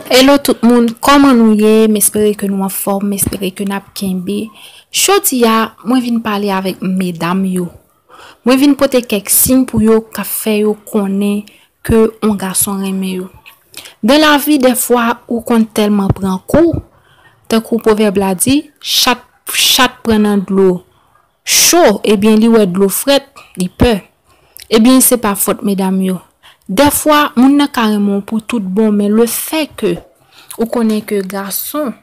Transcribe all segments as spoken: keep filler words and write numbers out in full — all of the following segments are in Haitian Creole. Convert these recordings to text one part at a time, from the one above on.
Hello tout moun, kòman nou ye? M espere ke nou anfòm, m espere ke n ap kenbe. Jodi a, mwen vin pale avèk medam yo. Mwen vin pote kèk siy pou yo k ap fè yo konnen ke yon gason renmen yo. Dans la vie, dèfwa, ou konn tèlman pran kou, tankou pwovèb la di, chat, chat pran nan dlo cho, ebyen li wè dlo frèt, li pè. Ebyen se pa fòt medam yo. Dèfwa, moun nan ka renmen w pou tout bon, men le fè ke ou konnen ke gason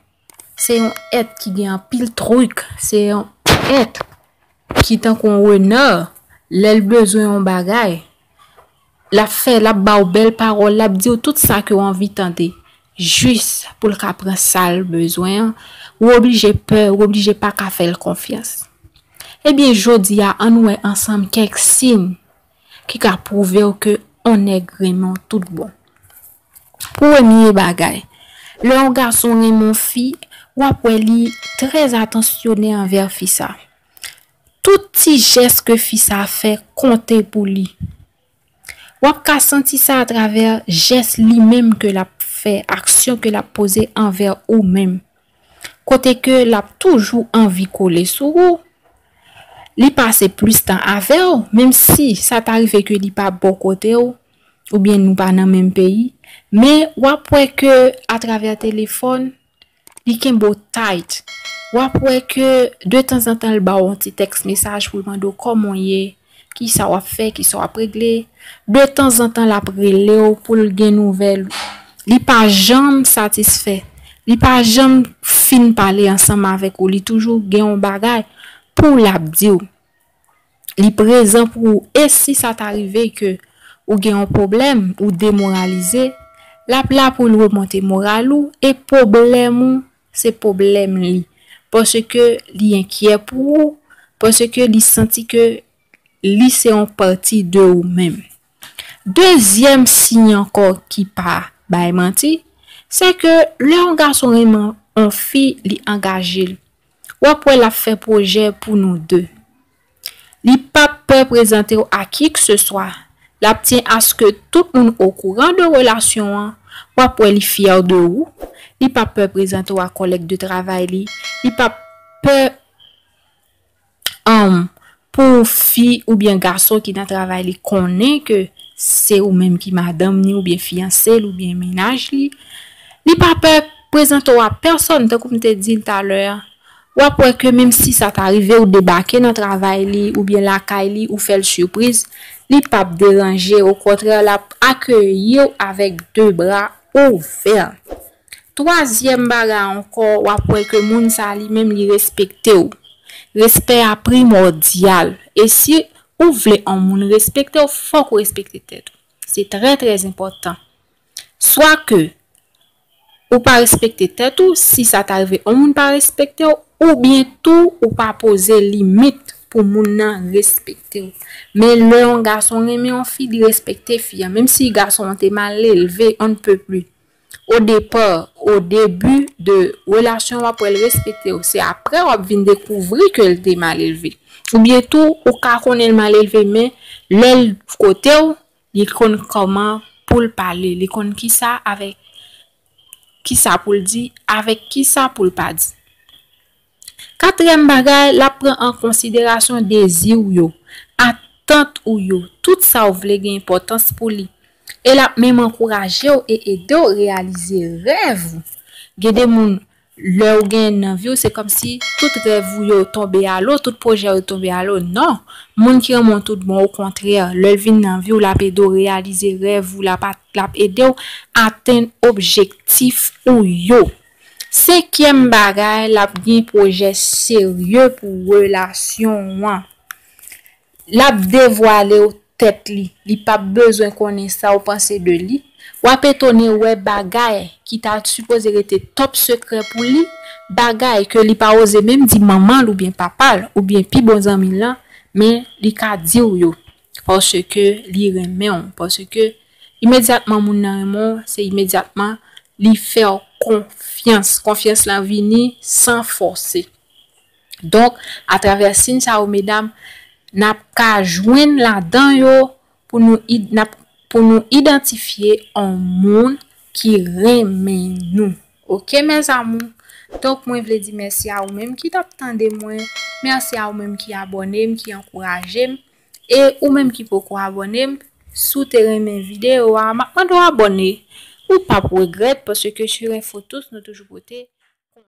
se yon èt ki gen anpil trik, se yon èt ki tankou yon rena, lè l bezwen yon bagay, l ap fè, l ap ba w bèl pawòl, l ap di w tout sa ke w anvi tande, jis pou l ka pran sa l bezwen an, ou oblije pè, ou oblije pa ka fè l konfyans. Ebyen, jodi a, ann wè ansanm kèk siy ki ka pwouve w ke yon nèg renmen w tout bon. Premye bagay, lè yon gason renmen yon fi, w ap wè li trè atansyone anvè fi sa. Tout ti jès ke fi sa fè konte pou li. W ap ka santi sa atravè jès li menm ke l ap fè, aksyon ke l ap poze anvè ou menm. Kote ke l ap toujou anvi kole sou ou. Li pase plis tan avè w, menm si sa ta rive ke li pa bò kote w, oubyen nou pa nan menm peyi, men w ap wè ke atravè telefòn, li kenbe w tight. W ap wè ke de tanzantan l ba w yon ti tèks mesaj pou l mande w kòman w ye, kisa w ap fè, kisa w ap regle. De tanzantan l ap rele w pou l gen nouvèl ou. Li pa janm satisfè. Li pa janm fin pale ansanm avèk ou. Li toujou gen yon bagay pou l ap di w. Li prezan pou ou. E si sa ta rive ke ou gen yon pwoblèm, ou demoralize, l ap la pou l remonte moral ou, e pwoblèm ou, se pwoblèm li. Paske li enkyè pou ou, paske li santi ke li se yon pati de ou menm. Dezyèm siy ankò ki pa bay manti, se ke lè yon gason renmen yon fi, li angaje l. W ap wè l ap fè pwojè pou nou de. Li p ap pè prezante w a kikseswa. L ap tyen aske tout moun okouran de relasyon an. W ap wè li fyè de ou. Li p ap pè prezante w a kòlèg de travay li. Li p ap pè, um, pou fi oubyen gason ki nan travay li konnen ke se ou menm ki madanm ni oubyen fiyanse l oubyen mennaj li. Li pa pè prezante w a pèsòn, tankou m te di l talè a. W ap wè ke menm si sa ta rive ou debake nan travay li oubyen lakay li, ou fè l sipriz, li p ap deranje, okontrè, l ap akeyi w avèk de bra ouvè. Twazyèm bagay ankò, w ap wè ke moun sa li menm li respekte w. Respè a primòdyal. E si ou vle yon moun respekte w, fòk ou respekte tèt ou. Se trè, trè enpòtan. Swa ke ou pa respekte tèt ou, si sa ta rive yon moun pa respekte w, oubyen tou ou pa poze limit pou moun nan respekte w. Men lè yon gason renmen yon fi, li respekte fi a. Menm si gason an te mal elve, on ne peut plus. O depa, o debi de relasyon, w ap wè l respekte w. Se apre w ap vin dekouvri ke l te mal elve. Oubyen tou, ou ka konnen l mal elve, men lè l kote w, li konn kòman pou l pale, li konn kisa avèk kisa pou l di, avèk kisa pou l pa di. Katriyèm bagay, l ap pran an konsiderasyon dezi w yo, atant ou yo, tout sa w vle gen enpòtans pou li. E l ap menm ankouraje w e ede w reyalize rèv ou. Gen de moun, lè w gen nan vi w, se kòmsi tout rèv ou yo tonbe alo, tout pwojè w yo tonbe alo. Non! Moun ki renmen w tout bon, okontrè, lè l vin nan vi w, l ap ede w reyalize rèv ou, l ap, l ap ede w atenn objektif ou yo. Senkyèm bagay, l ap gen pwojè serye pou relasyon w an. L ap devwale w tèt li. Li p ap bezwen konnen sa w panse de li. W ap etone wè bagay ki ta sipoze rete top sekrè pou li, bagay ke li pa oze menm di manman l oubyen papa l oubyen pi bon zanmi l lan, men li ka di w yo, paske li renmen w, paske imedyatman moun nan renmen w, se imedyatman li fè w konfyans. Konfyans lan vini san fòse. Donk, atravè siy sa yo, medam, n ap ka jwenn ladan yo pou nou id-, n ap, pou nou idantifye yon moun ki renmen nou. Oke, mes amours? Donk, mwen vle di mèsi a ou menm ki t ap tande mwen. Mèsi a ou menm ki abòne m, ki ankouraje m. E ou menm ki poko abòne m, si w te renmen videyo a, m ap mande w abòne. Ou p ap regrèt, paske sur Info Tous, nou toujou pote